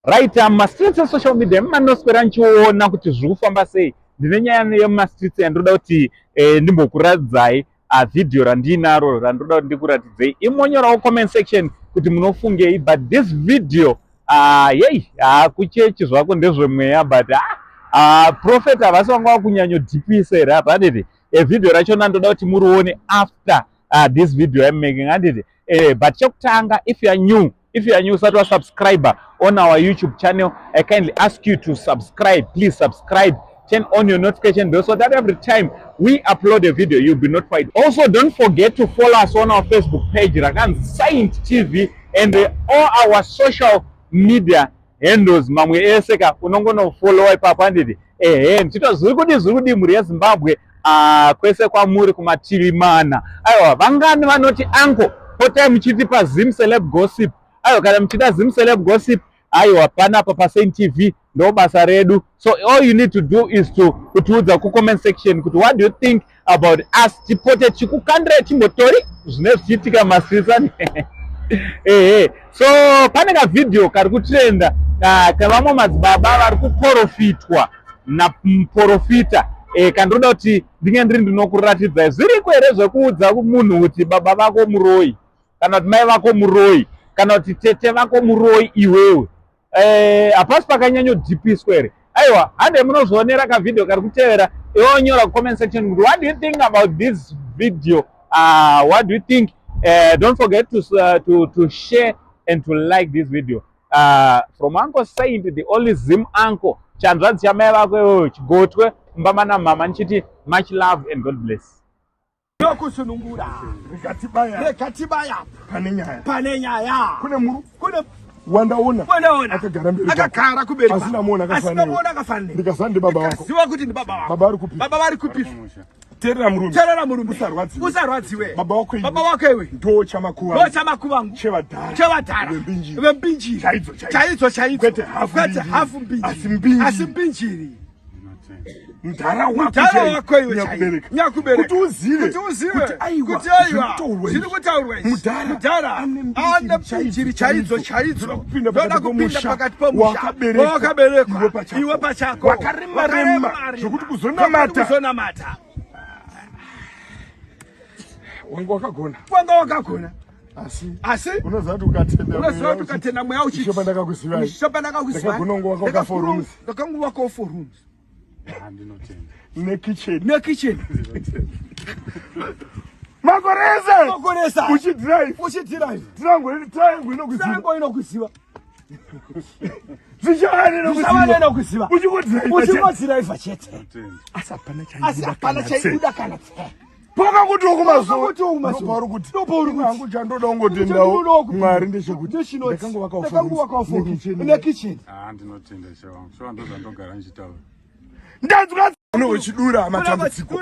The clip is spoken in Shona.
Right, mumastreets esocial media manoswera nichiona kuti zviri kufamba sei. Ndine nyaya yemumastreets yandinoda kuti ndimbokuratidzai vhidhiyo randiinaro randinoda kuti ndikuratidzei. Imonyorawo comment section kuti munofungei, but this video yei kuchechi zvako ndezvemweya, but prophet havasi vanga vakunyanyodhipisa here apa, handiti? Vhidhiyo rachona ndoda kuti murione after this video I'm making, handiti? But chekutanga, if you are new, if you are new, usati wasubscriber on our YouTube channel, I kindly ask you to subscribe. Please subscribe, turn on your notification bell so that every time we upload a video, you'll be notified. Also, don't forget to follow us on our Facebook page rakanzi Saint TV and all our social media handles mamwe ese ka unongonofollowa ipapo, handiti? Ehe, ndichita zviri kudi, zviri kudi mhuri yeZimbabwe, kwese kwamuri kumativi mana. Aiwa, vangani vanoti, "Uncle, potai muchitipa Zim Celeb Gossip"? Aiwa, kana muchida Zim Celeb Gossip, aiwa, panapa paSaint TV ndo basa redu. So all you need to do is to kutiudza kucomment section kuti what do you think about us, tipote tichikukandirai chimbotori zvine zvichiitika masisani. Ehe, so pane kavhidhiyo kari kutrenda kavamwe madzibaba vari kuprofitwa namuprofita kandiroda kuti ndinge ndiri ndinokuratidzai. Zviriko here zvekuudza munhu kuti baba vako muroi, kana kuti mai vako muroi, kana kuti tete vako muroi iwewe? Hapasi pakanyanyodhipiswa here? Aiwa, hande munozvionera kavhidhiyo kari kutevera. Iwe nyora kucomment section kuti what do you think about this video? What do you think? Don't forget to share and to like this video from Uncle Saint, the only Zim uncle, chanzvadzi chamai vako iwewe, chigotwe mbama namama. Ndichiti much love and God bless. Nokusunungura. Rikatibaya. Rekatibaya. Pane nyaya. Pane nyaya. Kune muru kune wandaona. Wandaona. Akagara mberi kwako. Akagara kumberi kwako. Asina muona asina akafanira. muona akafanira. Ndikazva ndi baba vako. Ziva kuti ndi baba vako. Baba vari kupi? Baba vari kupi? Teerera murume. Teerera murume. Usarwadziwe. Usarwadziwe. Baba wako iwe. Baba wako iwe. Ndo chamakuva. Ndo chamakuvangu. Chevadhara. Chevadhara. Vembinjiri. Vembinjiri. Chaidzo chaidzo. Chaidzo chaidzo. Kwete hafu kwete mbinjiri. hafu mbinjiri. Asi mbinjiri. Asi mbinjiri. Mudhara wako mudhara chaiye. wako iwe chaiye. Nyakubereka. Nyakubereka. Kuti uzive. Kuti uzive. Kuti aiwa. Kuti aiwa. Zviri kutaurwa Zviri izvi. kutaurwa izvi. Mudhara. Mudhara. Ane mbinjiri Ane mbinjiri chaidzo chaidzo. Ndoda kupinda Ndoda pakati kupinda pomusha pakati pomusha. wakaberekwa. Wakaberekwa. Iwe pachako. Iwe pachako. Wakarema rema. Wakarema. Zvokuti kuzonamata. Zvokuti kuzonamata. Wanga wakagona. Wanga wakagona. Asi. Asi unoziva kuti ukatenda. Unoziva kuti ukatenda mweya uchiti. Ishe pandakakuzivai. Ishe pandakakuzivai. Ndakagona kungowaka four rooms. Ndakangowakawo four rooms. Nekitchen. Nekitchen. Makore ese. Makore ese. Uchidrive. Uchidrive. Triangle, triangle inokuziva. Triangle inokuziva. Zvishavane Zvishavane inokuziva. Uchingodrive. Uchingodrive chete. Asi hapana chaibuda. Asi hapana chaibuda kana tse. Pakakuti ukumazuva. Pakakuti ukumazuva. Ndopauri kuti. Ndopauri kuti. Hangu chandoda kungotendawo Mwari ndechekuti. Ndechinoti. Ndakangowakawo four Ndakangowakawo four rooms. rooms. Nekitchen. Nekitchen. Ah, ndinotenda, ishe wangu. Shuwa ndozvandogara ndichitaura. Ndanzwa une wechidura matambudziko.